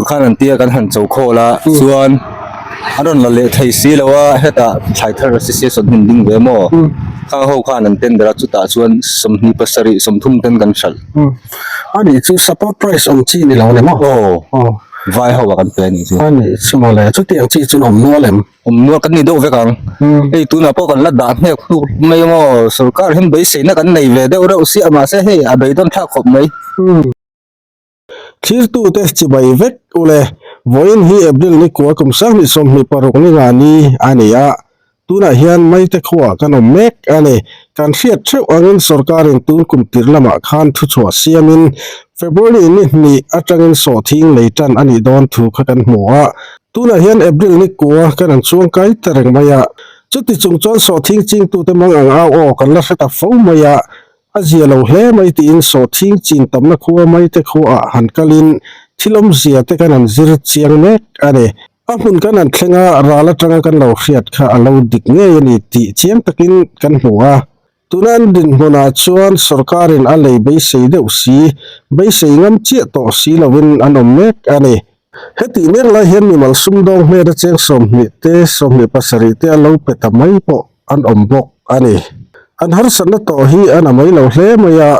tur khan an tia kan han cho khawl a chuan an rawn la leh thei si lo a hetah thlai thar association hi an ding ve maw khang ho khan an tender a chutah chuan 27 30 ten kan hralh. Ani chu support price awm chi ni lo ni maw? Aw vai ho ah kan pe a nih chu. Ani chu mawle chutiang chi chu an awm nual em? Awm nual kan ni deuh vek ang. Hei tunah pawh kan la dah hnek hnuk mai maw sorkar hian beiseina kan nei ve deuh reuh sia mahse hei a beidawn thlak khawp mai. Thirtute chibai vek ule, vawiin hi April ni kua kum 2026 ni nga ni a ni a, tunah hian Maite khuaah kan awm mek a ni. Kan hriat theuh angin sorkarin tun kum tir lamah khan thuchhuah siamin February ni hnih atangin sawhthing lei tan a nih dawn thu kha kan hmu a, tunah hian April ni kua kan an chuang kai ta reng mai a, chuti chung chuan sawhthing chingtute mang ang au aw kan la hre ta fo mai a. A zia lo hle mai tiin sawhthing chin tamna khua mai te khuaah han kalin thil awmzia te kan han zir chiang mek a ni. A hmun kan han thleng a, ral atanga kan lo hriat kha a lo dik ngei a ni tih chiang takin kan hmu a. Tuna an dinhmunah chuan sorkarin a lei beisei deuh si, beisei ngam chiah tawh si lovin an awm mek a ni. Hetih mek lai hian mimal sumdawng hmel a cheng 20 te, 27 te a lo pe ta mai pawh an awm bawk a ni. An harsatna tawh hi a na mai lo hle mai a,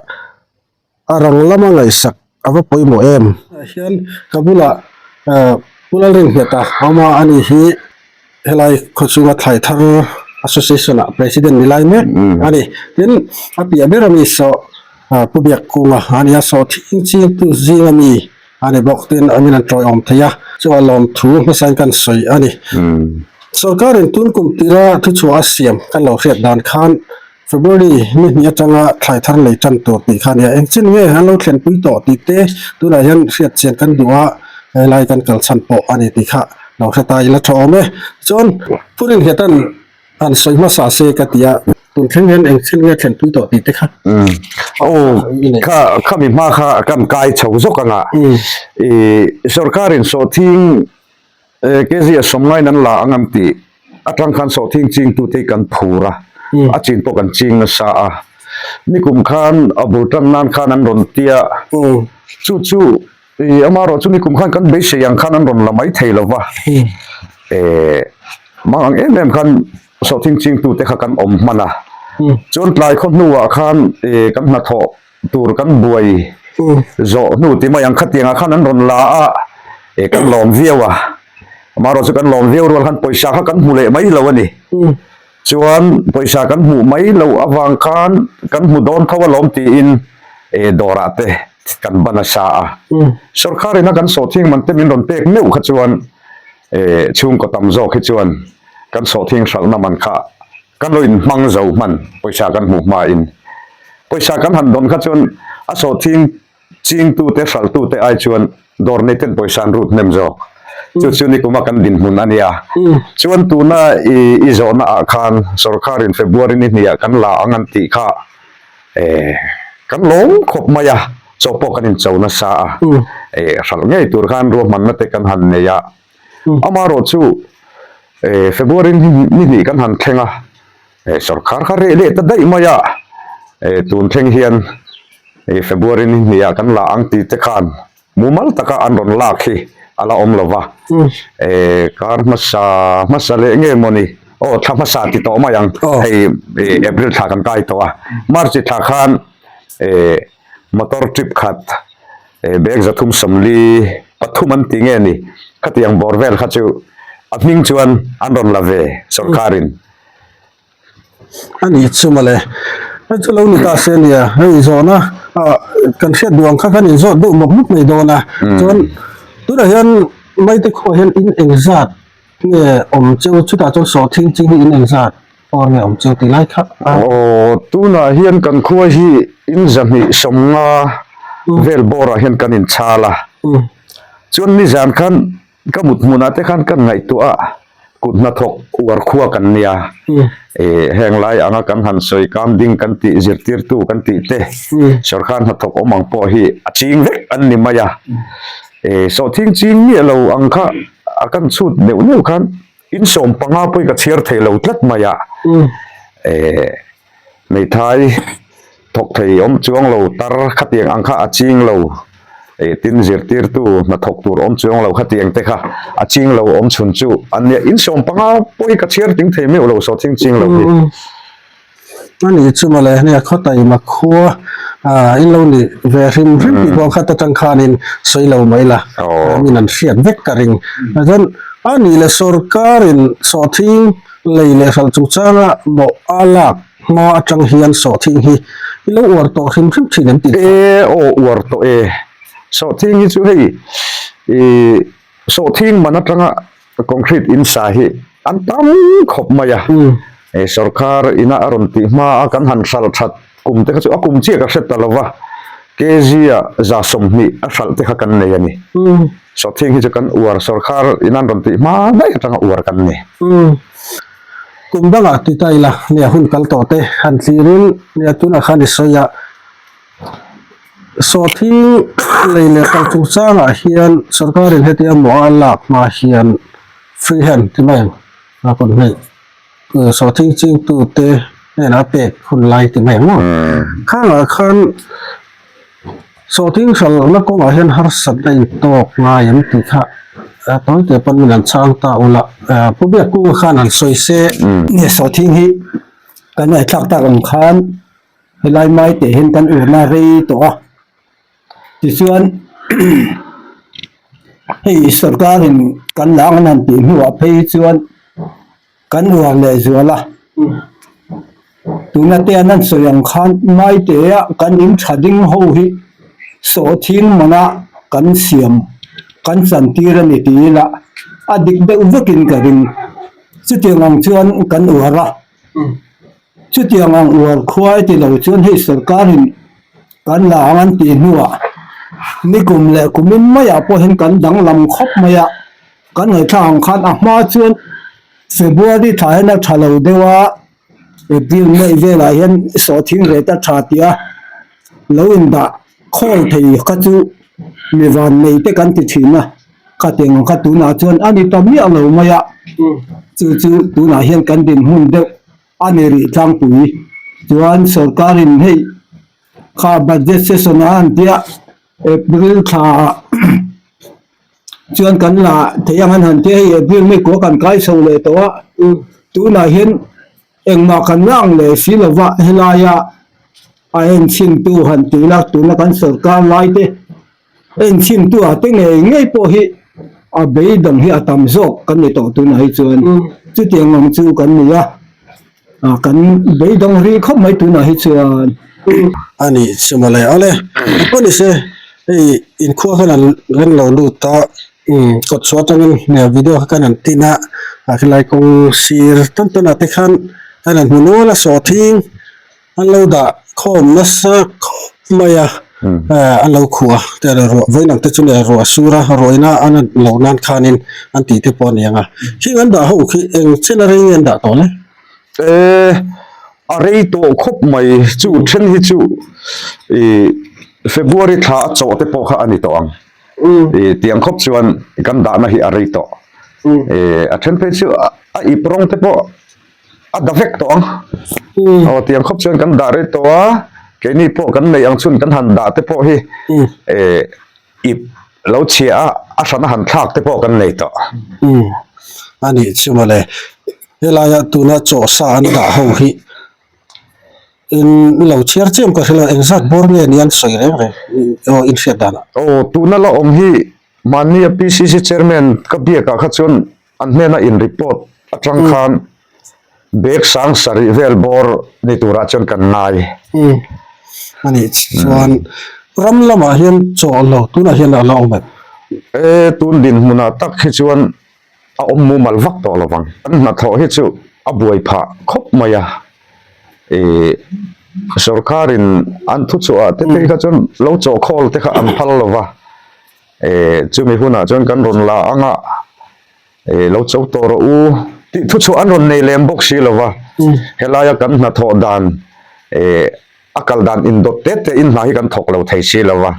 a rang lama ngaihsak a va pawimawh em? Tah hian ka bulah Pu Lalringheta a awm a, ani hi helai khawchhunga thlai thar association ah president ni lai mek a ni. Tin, a piah ber ami saw Pu Biakkunga a ni a, saw thing chingtu zinga mi a ni bawk. Tin, an in an tawiawm thei a, chu a lawmthu hmasain kan sawi a ni. Sorkarin tun kum tira thuchhuah a siam kan lo hriat dan khan February ni hnih atanga thlai thar lei tan tur tih kha a nia. Engchin nge an lo thlenpui tawh tih te tunah hian hriat chian kan duh a, helai kan kal chhan pawh a ni tih kha lo hre ta ila tha awm e. Chuan Purin Nghetan han sawi hmasa se ka ti a, tun thleng hian engchin nge thlenpui tawh tih te kha. Aw, kha khami hma kha kan kai chho zawk ang a, ih sorkarin sawhthing Kg a sawmngain an la ang an tih atang khan sawhthing chingtute hi kan phur a, a chin pawh kan ching nasa a. Nikum khan a bul tan nan khan an rawn tia, chu chu amaherawh chu nikum khan kan beisei ang khan an rawn la mai thei lo va, mang ang em em khan sawhthing chingtute kha kan awm hman a. Chuan tlai khaw hnuah khan kan hnathawh tur kan buai zawh hnu ti mai ang khatiangah khan an rawn la a eh kan lawm viau a amaherawh chu kan lawm viau rual khan pawisa kha kan hmu leh mai lo a ni chuan pawisa kan hmuh mai loh avang khan kan hmu dawn tho alawm tiin eh dawrah te kan ban a sa a sorkar ina kan sawhthing man te min rawn pek meuh kha chuan eh chhungkaw tam zawk hi chuan kan sawhthing hralhna man kha Kan lo inhmang zo hman pawisa kan hmuh hmain pawisa kan han dawn kha chuan a sawhthing chingtute hralhtute ai chuan dawr neiten pawisa an rut hnem zawk. Chu chu nikuma kan dinhmun a nia. Chuan tuna i i zawhna ah khan sorkarin February ni hniah kan la ang an tih kha eh kan lawm khawp mai a, chaw pawh kan incho nasa a, eh hralh ngei tur khan ruahmanna te kan han nei a. Amaherawh chu February ni hnih kan han thleng a, sorkar kha reh leh ta daih mai a, tun thleng hian February ni hnih ah kan la ang tih te khan mumal taka an rawn lak hi a la awm lo va, kar hmasa hmasa leh nge mawni aw thla hmasa ti tawh mai ang hei April thla kan kai tawh a, March thla khan motor trip khat Bag 340 pathum an ti nge ni? Khatiang bawr vel kha chu a hming chuan an rawn la ve sorkarin. A ni chu mawle. Hei chu lo ni ta se nia, hei zawhna kan hriat duh ang kha kan inzawt deuh mawp mawp mai dawn a. Chuan tunah hian Maite khuaah hian in engzat nge awm cheu chutah chuan sawhthing ching hi in engzat Aw nge awm chu ti lai kha a. Aw tunah hian kan khua hi in 250 vel bawrah hian kan inchhal a. Chuan nizan khan ka mut hmunah te khan kan ngaihtuah a, kut hnathawk uar khua kan nia. Heng lai anga kan han sawi kam ding kan tih zirtirtu kan tih te sorkar hnathawk awm ang pawh hi a ching vek an ni mai a. Sawhthing ching miah lo ang kha a kan chhut neuh neuh khan In 15 pawhin ka chhiar thei lo tlat mai a, eh hmeithai thawk thei awm chuang lo tar khatiang ang kha a ching lo. Eh tin zirtirtu hnathawk tur awm chuang lo khatiang te kha a ching lo awm chhun chu an nia in 15 pawh hi ka chhiar tling thei meuh lo sawhthing ching lo hi. A nih chu mawle nia khawtaima khua ah in lo nih ve hrim hrim tih pawh khat atang khanin sawi lo mai la min an hriat vek ka ring. Chuan a nih leh sorkarin sawhthing lei leh hralh chungchanga mawh a lak hma atang hian sawhthing hi i lo uar tawh hrim hrim thin em tih kha? E aw uar tawh e. Sawhthing hi chu hei ih sawhthing man atanga concrete in sa hi an tam khawp mai a. E sorkar ina a rawn tih hma a kan han hralh that kum te kha chu a kum chiah ka hre ta lo va kg ah 20 a hralh te kha kan nei a ni. Sawhthing hi chu kan uar sorkar ina an rawn tih hma daih atanga uar kan ni. Kum dangah ti ta ila nia hun kal tawh te han thlirin nia tunah khan i sawi a, sawhthing lei leh kal chungchangah hian sorkarin hetia mawh a lak hma hian free hand ti mai ang a kawn hnaih sawhthing chingtu te hnenah a pek hun lai ti mai ang maw khangah khan Sawhthing hralhna kawngah hian harsatna intawk ngai an tih kha tawite pawn min an chhang ta ula Pu Biakkunga khan han sawi se. Nge sawhthing hi kan ngaihthlak tak ang khan helai mai teh hian kan urna rei tawh a tichuan hei sorkarin kan la ang an han tih hnuah phei chuan Kan uar leh zual a, tuna te an han sawi ang khan Maite-a kan in tha ding ho hi sawhthing mana kan siam kan chantir a ni ti ila a dik deuh vekin ka ring. Chutiang ang chuan kan uar a, chutiang ang uar khuai ti lo chuan hei sorkarin kan la ang an tih hnuah nikum leh kumin maiah pawh hian kan danglam khawp mai a. Kan ngaihthlak ang khan a hma chuan February thla hian a tha lo deuh a, April May velah hian sawhthing rate a tha tih a lo indah khawl thei kha chu mi vannei te kan ti thin a, khatiang ang kha tunah chuan a ni ta miah lo mai a, chu chu tunah hian kan dinhmun deuh a ni rih tlangpui chuan sorkarin hei kha budget session a an tia April thlaah. Chuan kan la thei ang an han ti a, hei April May kua kan kai chho leh tawh a, tunah hian engmah kan la ang leh si lo va, helaia a enchhintu han tih la tuna kan sorkar lai te enchhintu ah te ngei ngei pawh hi a beidawng hi a tam zawk kan ni tawh tunah hi chuan chutiang ang chu kan ni a. Ah kan beidawng rih khawp mai tunah hi chuan. A nih chu mawle awle pawh ni se hei inkhua khan an rem lo lut a umm kawt chhuah atangin hmel video kha kan han tin a ah khilai kawng sir tawn tawn ah te khan kan han hmu nual a sawhthing an lo dah khawm nasa khawp mai a ah an lo khuh a te ruah vawiin ang te chu nia ruah a sur a ruahina an lo nan khanin an tih te pawh a ni ang a khing an dah ho khi eng chen a rei nge an dah tawh le. E a rei tawh khawp mai chu then hi chu ih February thla a chawh te pawh kha a ni tawh ang ih tiang khawp chuan kan dahna hi a rei tawh ih a then phei chu a ip rawng te pawh a da vek tawh ang aw tiang khawp chuan kan dah rei tawh a keini pawh kan neih ang chhun kan han dah te pawh hi eh ip lo chhia a a hran a han thlak te pawh kan nei tawh. A nih chu mawle helaia tuna chaw sa an dah ho hi in lo chhiar chiam ka hre lo engzat bawr nge ni an sawi reng reng aw in hriat danah. Aw tuna la awm hi mahnia PCC chairman ka biakah kha chuan An hnena in report atang khan bag sang sarih vel bawr ni turah chuan kan ngai. Umm a nih chuan ram lamah hian chaw lo tunah hian a la awm em? E tun dinhmunah tak hi chuan a awm mumal vak tawh lo vang. Kan hnathawh hi chu a buai phah khawp mai a, ih sorkarin an thuchhuah te phei kha chuan lo chaw khawl te kha an phal lo va. Eh chumi hunah chuan kan rawn la ang a, eh lo cho tawh rawh u tih thu chhuah an rawn nei lem bawk si lo va, helaia kan hnathawh dan eh a kal dan indawt te te in hna hi kan thawk lo thei si lo va,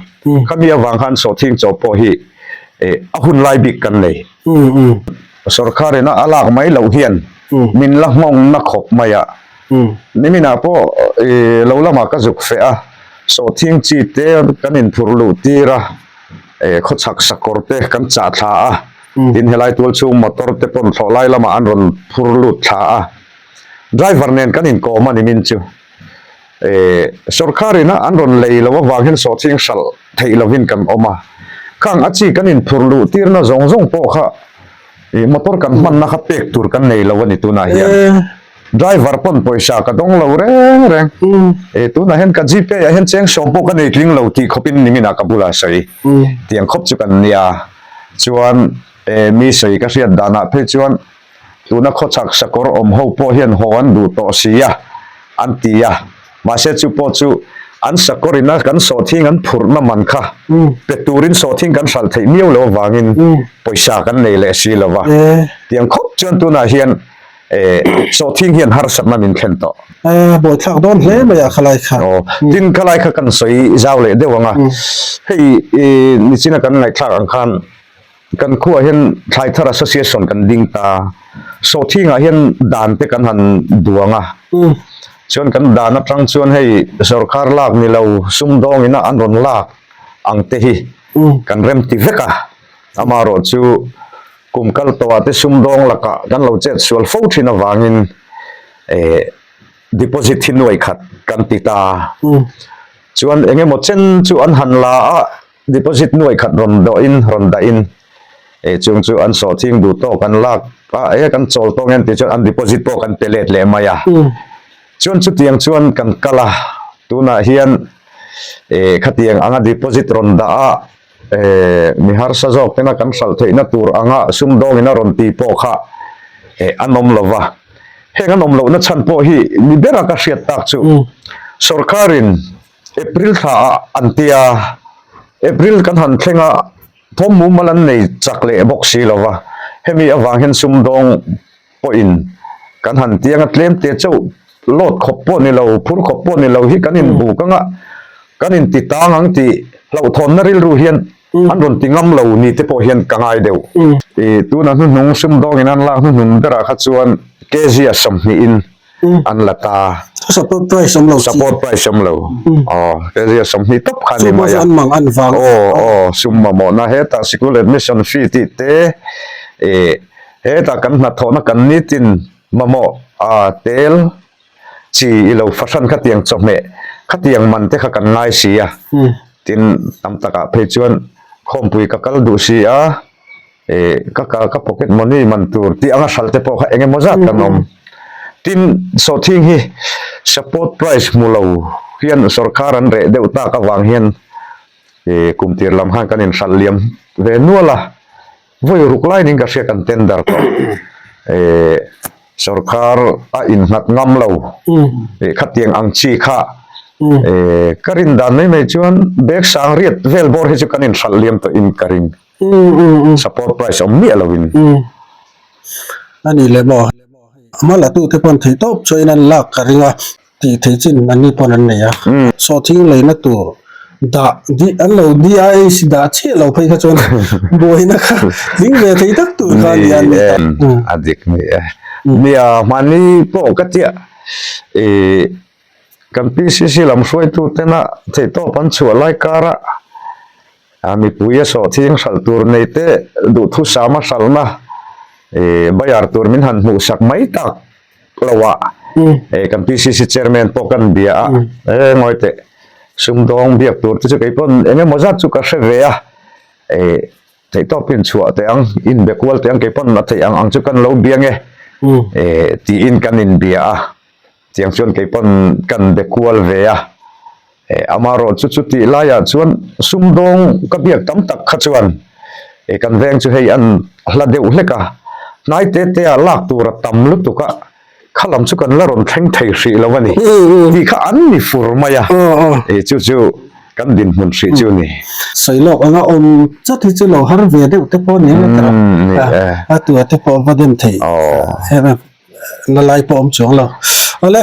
khami avang khan sawhthing chaw pawh hi eh a hun lai bik kan nei. Sorkar ina a lak mai loh hian min la nghawng na khawp mai a, niminah pawh eh lo lamah ka zuk feh a, sawhthing chi te kan inphurh luh tir a. Khawchhak sakawr te kan chah thla a, tin helai tual chhung motor te pawn thlawh lai lamah an rawn phur lut thla a, driver nen kan inkawm a ni min chu. Sorkar ina an rawn lei lo avang hian sawhching hralh theih lovin kan awm a, khang a chi kan inphur luh tirna zawng zawng pawh kha motor kan hmanna kha pek tur kan nei lo a ni tunah hian. Driver pawn pawisa ka dawng lo reng reng. Tunah hian ka Gpay ah hian cheng sawm pawh ka nei tling lo tih khawpin niminah ka bulah sawi. Tiang khawp chu kan nia. Chuan mi sawi ka hriat danah phei chuan tuna khawchhak sakawr awm ho pawh hian haw an duh tawh si a an ti a. Mahse chu pawh chu an sakawr ina kan sawhthing an phurhna man kha pe turin sawhthing kan hralh theih miau lo avangin pawisa kan nei leh si lo va. Tiang khawp chuan tunah hian Sawhthing hian harsatna min thlen tawh. Buaithlak dawn hle mai a khalai kha. Aw, tin khalai kha kan sawi zau leh deuh ang a. Hei nichina kan ngaihthlak ang khan kan khuaah hian Thlaithar Association kan ding ta. Sawhthingah hian dan te kan han duang a. Chuan kan dan atang chuan hei sorkar lak ni lo sumdawngina an rawn lak ang te hi kan rem ti vek a. Amaherawh chu Kum kal tawhah te sumdawng lakah kan lo chet sual fo thin avangin eh deposit hi nuai khat kan ti ta. Chuan eng emaw chen chu an han la a, deposit nuai khat rawn dawhin rawn dahin eh chung chu an sawhthing duh tawk an lak a, eh kan chawl tawk nge an tih chuan an deposit pawh kan pe let leh mai a. Chuan chutiang chuan kan kal a, tunah hian eh khatiang anga deposit rawn dah a, Mi harsa zawk tena kan hralh theihna tur anga sumdawngin a rawn ti pawh kha an awm lo va. Heng an awm lohna chhan pawh hi ni bera ka hriat tak chu sorkarin April thlaah an ti a, April kan han thleng a, thawm mumal an nei chak leh bawk si lo va. Hemi avang hian sumdawng pawhin kan han tiang a tlem te chauh load khawp pawh ni lo, phur khawp pawh ni lo hi kan inbuk anga kan inti tang ang tih hlauhthawnna rilru hian an rawn ti ngam lo ni te pawh hian ka ngai deuh. I tuna hnuhnung sumdawngin an lak hnuhnun berah kha chuan kg a 20 in an la ta. Support price awm lo chi. Support price awm lo. Aw kg a 20 tawp kha ni mai a. Chu pawh chu an mang an vang. Aw aw sum mamawhna hetah sikul admission fee tih te ih Hetah kan hnathawhna kan nitin mamawh a tel chi i lo fahran khatiang chawhmeh khatiang man te kha kan ngai si a, tin tam takah phei chuan khawmpui ka kal duh si a, ih ka ka ka pocket money man tur tih anga hral te pawh kha eng emaw zat kan awm. Tin sawhthing hi support price hmu lo hian sorkar an reh deuh tak avang hian ih kum tir lam khan kan inhralh liam ve nual a. Vawi ruk lai ning ka hria kan tender tawh eh sorkar a innghat ngam lo eh khatiang ang chi kha eh ka rin dan mai mai chuan bag sang riat vel bawr hi chu kan inhralh liam tawh in ka ring support price awm miah lo in. A ni leh maw? A hma la tu te pawn theih tawp chuan an lak ka ring a. Tih theih chin an ni pawn an nei a. Sawhthing leina tur dah di an lo DIAC dah chiah lo phei kha chuan buaina kha tling ve thei tak tur kha a ni a ni ta. A dik ni e. Nia hmani pawh ka tia ih kan PCC lam hruaitu tena theihtawp an chhuah lai kara a mipui a sawhthing hralh tur nei te duhthusama hralhna ih bayar tur min han hmuhsak mai tak. lo a eh kan PCC chairman pawh kan bia a eh ngawi teh sumdawng biak tur te chu kei pawn eng emaw zat chu ka hre ve a eh theih tawp in chhuah teh ang in be kual teh ang kei pawn a theih ang ang chu kan lo bia nge eh tiin kan in bia a tiang chuan kei pawn kan be kual ve a eh amaherawh chu chutih laiah chuan sumdawng ka biak tam tak kha chuan eh kan veng chu hei an hla deuh hlek a hnai te te ah lak tur a tam lutuk a kha lam chu kan la rawn thleng thei hrih lo a ni tih kha an ni fur mai a eh chu chu kan dinhmun hrih chu a ni. Sawi lawk anga awm chat hi chu lo har ve deuh te pawh a ni ang a a tua te pawh va dem theih em em. Na lai pawh awm chuang lo. Awle,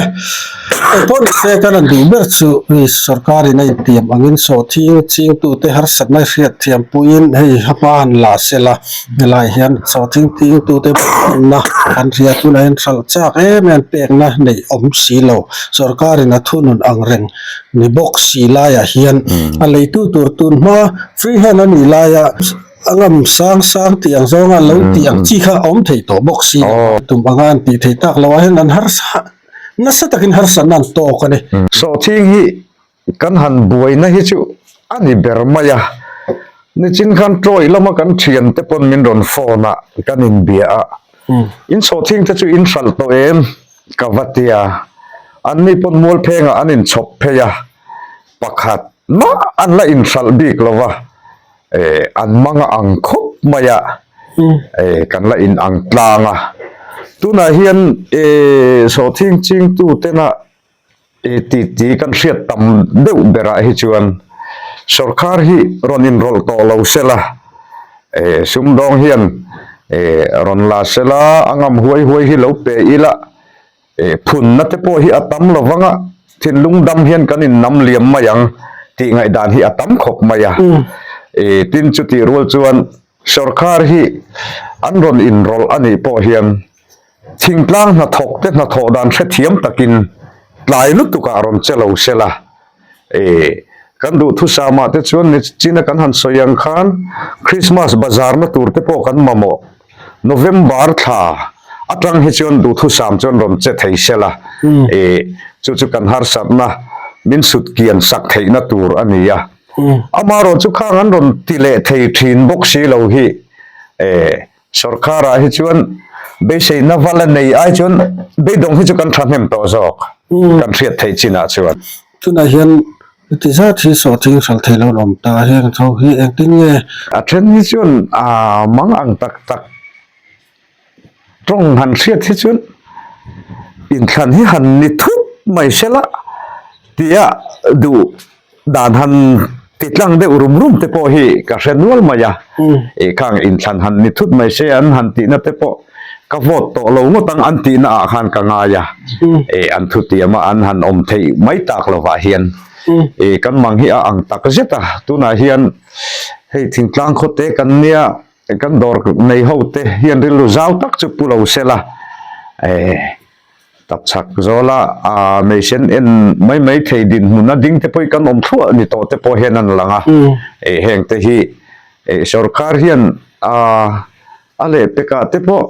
engpawh ni se kan han duh ber chu hei sorkarin a intiam angin sawhthing chingtute harsatna hriat thiam puiin hei a hma han la sela helaiah hian sawhthing chingtute pekna an hria tunah hian hralh chak em em pekna neih awm si lo sorkarin a thunun ang reng ni bawk si laiah hian a leitu tur tun hma free hand a nih laia A ngam sang sang tih ang zawnga lo tih ang chi kha a awm thei tawh bawk si lo. Tum anga an tih thei tak lo ah hian an harsa nasa takin harsatna an tawk a ni. Sawhthing hi kan han buaina hi chu a ni ber mai a, nichin khan Troy lama kan thiante pawn min rawn phone a, kan inbia a, in sawhthing te chu in hralh tawh em? ka va ti a, anni pawn mualphengah an inchhawp phei a, pakhat mah an la inhralh bik lo va. Eh an mang a ang khawp mai a eh kan la in ang tlang a tunah hian eh sawhthing chingtu tena eh ti ti kan hriat tam deuh berah hi chuan sawrkar hi rawn inrawlh tawh lo sela eh sumdawng hian eh rawn la sela a ngam huai huai hi lo pe ila. Eh phunna te pawh hi a tam lo vang a, thinlung dam hian kan innam liam mai ang tih ngaihdan hi a tam khawp mai a. Eh tin chutih rual chuan sawrkar hi an rawn inrawlh a nih pawh hian thingtlang hnathawk te hnathawh dan hrethiam takin tlai lutukah rawn che lo se la. Eh kan duhthusam ah te chuan nichina kan han sawi ang khan Christmas bazar na tur te pawh kan mamawh. November thla atang hi chuan duhthusam chuan rawn che thei sela, eh chu chu kan harsatna min sut kian sak theihna tur a ni a. Amaherawh chu khang an rawn ti leh thei thin bawk si lo hi eh sorkarah hi chuan beiseina val a nei ai chuan beidawng hi chu kan thahnem tawh zawk kan hriat theih chinah chuan. Tunah hian Heti zat hi sawhthing hralh theih lo awm ta heng tho hi engtin nge? A then hi chuan aa mang ang tak tak tawng han hriat hi chuan inthlan hi han ni thut mai sela tia duh dan han ti tlang deuh rum rum te pawh hi ka hre nual mai a, ih khang inthlan han ni thut mai se an han tihna te pawh ka vote tawh lo ngawt ang an tihna ah khan ka ngai a, eh an thutiam a an han awm theih mai tak lovah hian eh kan mang hi a ang tak zet a, tunah hian hei thingtlang khawte kan nia kan dawr nei ho te hian rilru zau tak chu pu lo sela eh tapchhak zawla ah meisen en mai mai thei dinhmun a ding te pawh hi kan awm thluah ni tawh te pawh hian an lang a, eh heng te hi eh sorkar hian ah. A lehpekah te pawh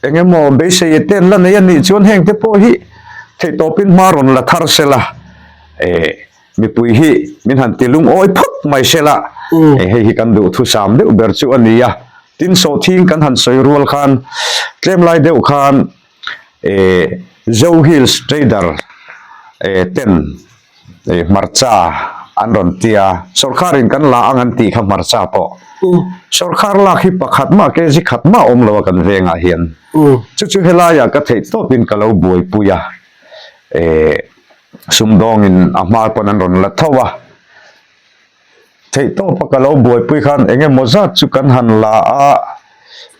eng emaw beisei te an la nei a nih chuan heng te pawh hi theihtawpin hma rawn la thar sela eh mipui hi min han ti lungawi phawt mai sela eh hei hi kan duhthusam deuh ber chu a ni a tin sawhthing kan han sawi rual khan tlem lai deuh khan eh Zo Hills Trader eh ten eh hmarcha an rawn ti a, sawrkharin kan la ang an tih kha hmarcha pawh sawrkhar lak hi pakhat mah kg khat mah awm lo a kan vengah hian chu chu helaiah ka theih tawpin ka lo buaipui a eh sumdawngin a hma pawn an rawn la tho a. Theih tawpa ka lo buaipui khan eng emaw zat chu kan han la a,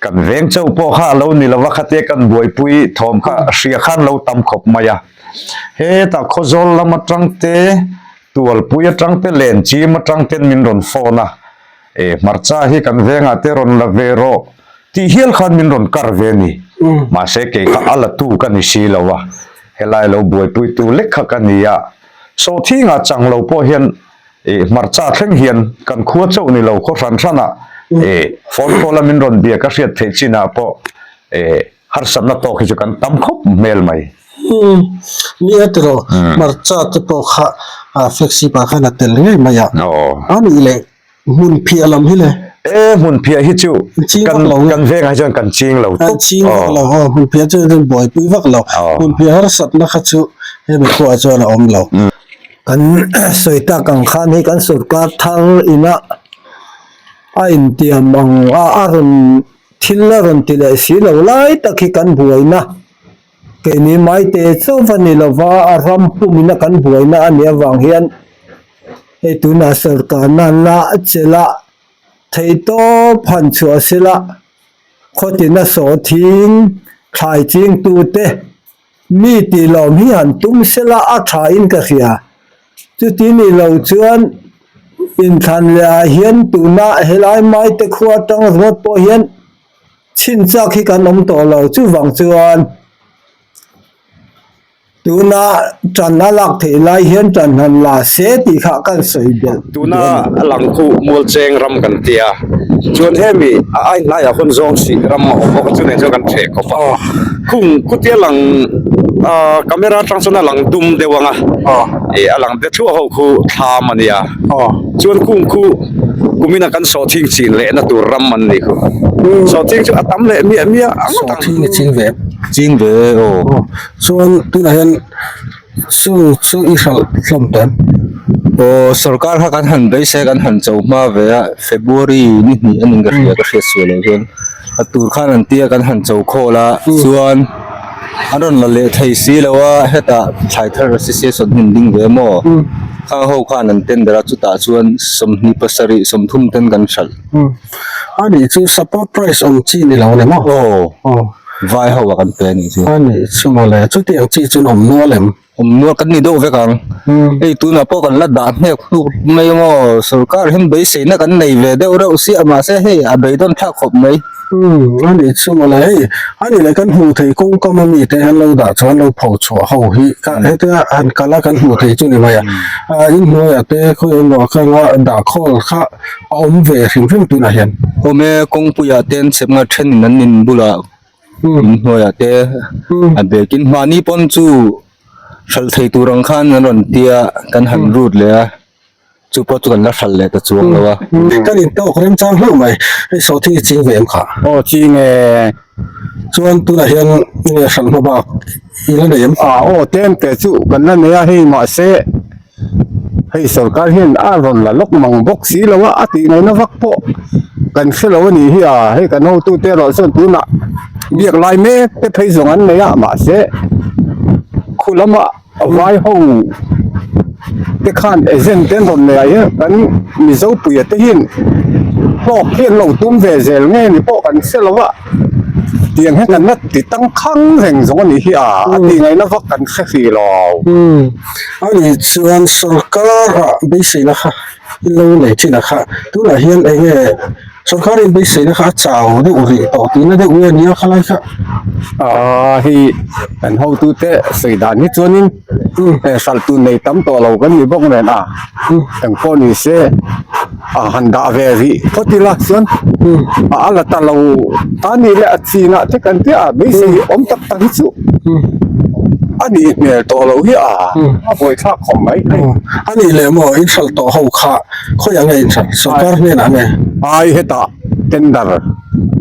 kan veng chauh pawh kha a lo ni lova khatia kan buaipui thawm kha hria khan lo tam khawp mai a. Hetah Khawzawl lam atang te, Tualpui atang te, Lenchim atang ten min rawn phone a, e hmarcha hi kan vengah te rawn la ve rawh tih hial khan min rawn kar ve a ni. Mahse kei kha a la tu ka ni si lo a, helai lo buaipuitu lek kha ka ni a, sawhthingah chang lo pawh hian Ih hmarcha thleng hian kan khua chauh ni lo khaw hran hranah ih phone call a min rawn bia ka hriat theih chinah pawh ih harsatna tawk hi chu kan tam khawp hmel mai. Umm nia tiraw hmarcha te pawh kha flexi pah khan a tel ngei mai a a nih leh hmun phiah lam hi le. E hmun phiah hi chu kan kan vengah hi chuan kan ching lo tawp. Kan ching vak lo aw hmun phiah chu kan buaipui vak lo hmun phiah harsatna kha chu hemi khuaah chuan a awm lo. Kan sawi tak ang khan hei kan sorkar thar ina a intiam ang a a rawn thil a rawn ti leh si lo lai tak hi kan buaina keini maite chauh a ni lova a ram pumina kan buaina a nih avang hian hei tunah sorkar nan la chela theihtawp han chhuah sela khawtina sawhthing thlai chingtute. Mi tih lawm hi han tum sela a tha in ka hria. Chuti ni lo chuan inthlan leh ah hian tuna helai Maite khua atang ringawt pawh hian chhinchak hi kan awm tawh lo. Chuvang chuan Tuna ṭan a lak theih lai hian ṭan han la se tih kha kan sawi belh Tuna a lang khu Mualcheng ram kan ti a, chuan hemi a ai hnaiah hawn zawng sih ram a awm bawk a, chunah chuan kan ṭheh khawp a. Khung khutia lang ah camera atang chuan a lang dum deuh ang a, ih a lang de thluah ho khu thlam a nia, chuan khung khu kumina kan sawhthing chin lehna tur ram an ni khu. Sawhthing chu a tam leh miah miah ang a tang. Sawhthing a ching ve. Ching ve aw. Chuan tunah hian chung chu i hralh hlawm tawh em? Aw sorkar kha kan han beisei kan han cho hma ve a, February ni hnih a ning ka hria ka hriat sual loh chuan a tur khan an tia kan han cho khawl a chuan an rawn la leh thei si lo a hetah thlai thar association hi an ding ve maw khang ho khan an tender a chutah chuan 27 30 ten kan hralh. A nih chu support price awm chi ni lo ni maw? Aw. Vai ho a kan pe a nih chu. A nih chu mawle, chutiang chi chuan awm nual em? Awm nual kan ni deuh vek ang. Hei tunah pawh kan la dah hnek hnuk mai maw, sorkar hian beiseina kan nei ve deuh reuh sia mahse hei a beidawn thlak khawp mai. A nih chu mawle, hei a nih leh kan hmuh theih kawngkam a mite an lo dah chuan lo pho chhuah ho hi ka hetia han kal a kan hmuh theih chu ni mai a. Inhnuaiah te khawi emaw kanga dah khawl kha a awm ve hrim hrim tunah hian. Awm e, kawngpuiah te an chhep nghal thenin an in bulah in hnuaiah te a bekin mahni pawn chu hralh thei tur ang khan an rawn tia kan han rut leh a chu pawh chu kan la hralh leh ta chuang lo a. Kan in tawk remchang hlauh mai, hei sawhthing hi ching ve em kha? Aw ching e. Chuan tunah hian nge hralh hma bak i la nei em? Aw tlem te chu kan la nei a hei mahse Hei sorkar hian a rawn la lawk mang bawk si lo a, a tih ngaihna vak pawh kan hre lo a nih hi a, hei kan hotute erawh chuan tunah biak lai mek te phei zawng an nei a mahse khu lama vai ho te khan agent te an rawn nei ah hian kan Mizo puia te hian hlawk hi an lo tum ve zel nge ni pawh kan hre lo a, tiang hian kan la ti tangkhang reng zawng a nih hi a, a tih ngaihna vak kan hre hrih lo. A nih chuan sorkara beiseina kha in lo nei thin a kha tunah hian eng nge sorkarin beiseina kha a chau deuh rih tawh tihna deuh nge nia khalai kha. Aaa hei kan hotute sawi dan hi chuanin hralh tur nei tam tawh lo kan ni bawk nen a engpawh ni se a han dah ve rih phawt ila chuan a la ta lo ta nih leh a chinah te kan tia a beisei awm tak tak hi chu a nih hmel tawh loh hi a a buaithlak khawp mai hei. A nih leh maw in hralh tawh ho kha khawiah nge in hralh sorkar hnenah nge? Ai hetah tender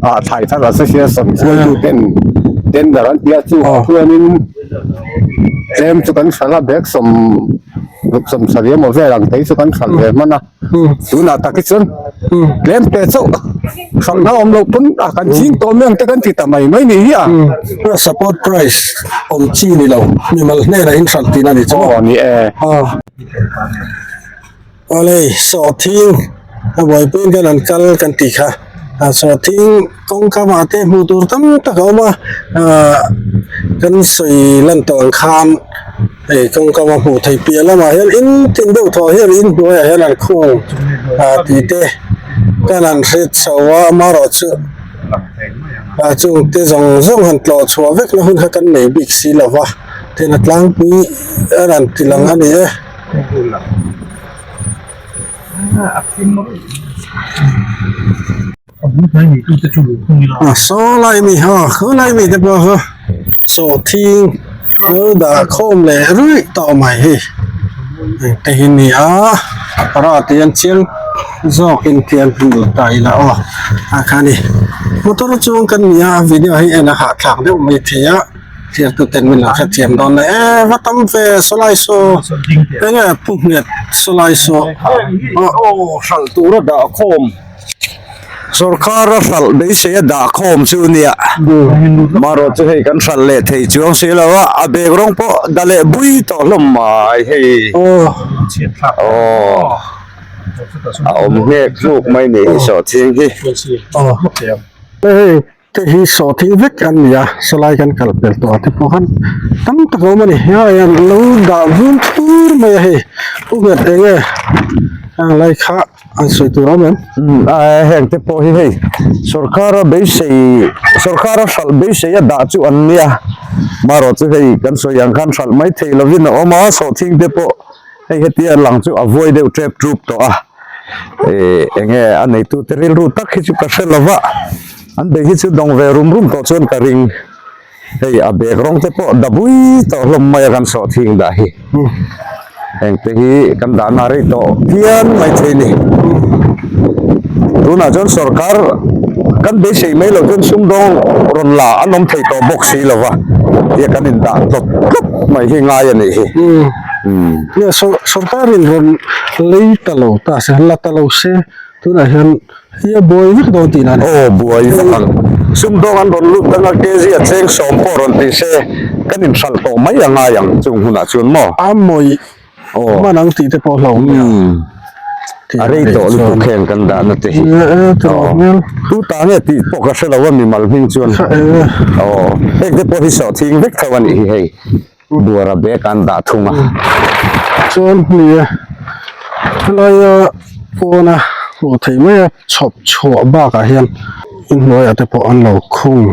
ah thlai thar association hruaitu ten tender an tia chu chuanin tlem chu kan hralh a bag 70 emaw vel ang te hi chu kan hralh ve hman a. Tunah tak hi chuan tlem te chauh hralhna awm loh pawn a kan ching tawh mai ang te kan ti ta mai mai ni hi a. Support price awm chi ni lo mimal hnenah in hralh tihna ni chu maw? Aw ni e. Awle sawhthing a buaipuiin khan an kal kan tih kha sawhthing kawngka mah te hmuh tur tam tak a awm a kan sawi lan tawh ang khan. Hei kawngka a hmuh theih piah lamah hian in tin deuh thaw hian in hnuaiah hian an khung ah tih te kan han hre chho a amaherawhchu ah chung te zawng zawng han tlawh chhuah vek na hun kha kan nei bik si lo va tin a tlangpui a rawn ti lang a ni e. Saw lai mi ha khaw lai mi te pawh kha sawhthing lo dah khawm leh ruih tawh mai hi engte hi ni a para tih an chiang zawk in tian hmu ta ila aw a kha ni motor chuang kan ni a video hi en a hahthlak deuh mai thei a thlir ten min lo hrethiam dawn le e va tam ve sawlai saw enge pu hmet sawlai saw aw hralh tura dah khawm. Sorkara hralh beisei a dah khawm chu nia. Marawh chu hei kan hralh leh thei chuang si lo a, a bag rawng pawh da leh bui tawh hlawm mai hei. Aw a awm nghek hnuk mai ni hi sawhthing hi. Hei. te hi sawhthing vek an ni a sawlai kan kal pel tawh ah te pawh khan tam tak a awm a ni helai hian lo dah vum thur mai a hei u nghet eng nge heng lai kha an sawi tur a awm em. Heng te pawh hi hei sorkara beisei sorkara hralh beisei a dah chu an nia marawh chu hei kan sawi ang khan hralh mai theih lovin a awm a sawhthing te pawh hei hetia lang chu a vuai deuh tep tup tawh a eh enge a neitu te rilru tak hi chu ka hre lova an bei hi chu dawng ve rum rum tawh chuan ka ring hei a bag rawng te pawh dabui tawh hlawm mai a kan sawhthing dah hi heng te hi kan dahna rei tawh phian maithei ni tunah chuan sorkar kan beisei mai loh chuan sumdawng rawn la an awm thei tawh bawk si lova tia kan indah tlawt tlawt mai hi ngai a nih hi. Nia sorkarin rawn lei ta lo ta se la ta lo se tunah hian hi a buai vek dawn tihna a ni. Aw buai vek ang. Sumdawng an rawn lut dang a kg a cheng sawm pawh rawn ti se kan inhralh tawh mai a ngai ang chung hunah chuan maw. A mawih hman ang tih te pawh hlauh nia. A rei tawh lutuk heng kan dahna te hi. Tu ta nge tih pawh ka hre lo a mimal hming chuan. Aw heng te pawh hi sawhthing vek tho a nih hi hei. Buara bag an dah thung a. Chuan ni e, helaia pawna hmuh theih mai a chhawp chhuah bakah hian inhnuaiah te pawh an lo khung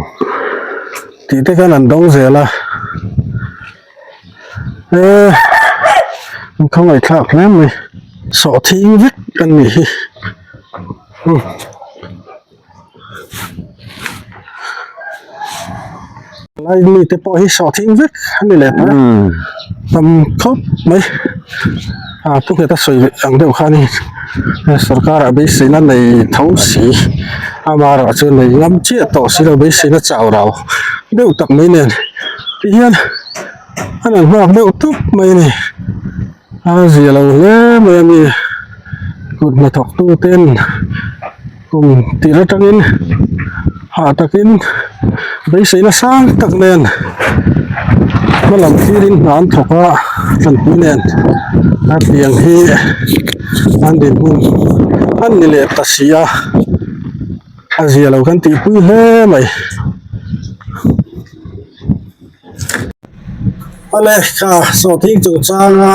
tih te khan an dawng zel a. E an khawngaihthlak hle mai, sawhthing vek an nih hi. Lai mi te pawh hi sawhthing vek a ni leh ta tam khawp mai a pu ngheta sawi ang deuh khan in sorkar ah beiseina nei tho si amaherawh chu nei ngam chiah tawh si lo beiseina chau rau deuh tak mai nen ti hian an han nghak deuh tup mai a ni a zia lo hle mai a mi kut hnathawk tu ten. Kum tir atangin hah takin beiseina sang tak nen hma lam thlirin hna an thawk a tanpui nen a tiang hi an dinhmun an ni leh ta si a a zia lo kan tihpui hle mai. Awle kha sawhthing chungchanga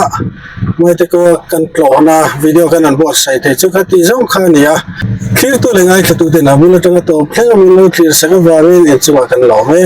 Maite kaw kan tlawhna video kan han buatsaih thei chu kha tih zawng kha a ni a, thlirtu leh ngaithlatuten a bul atanga tawp thleng a min lo thlir sak avangin inchungah kan lawm e.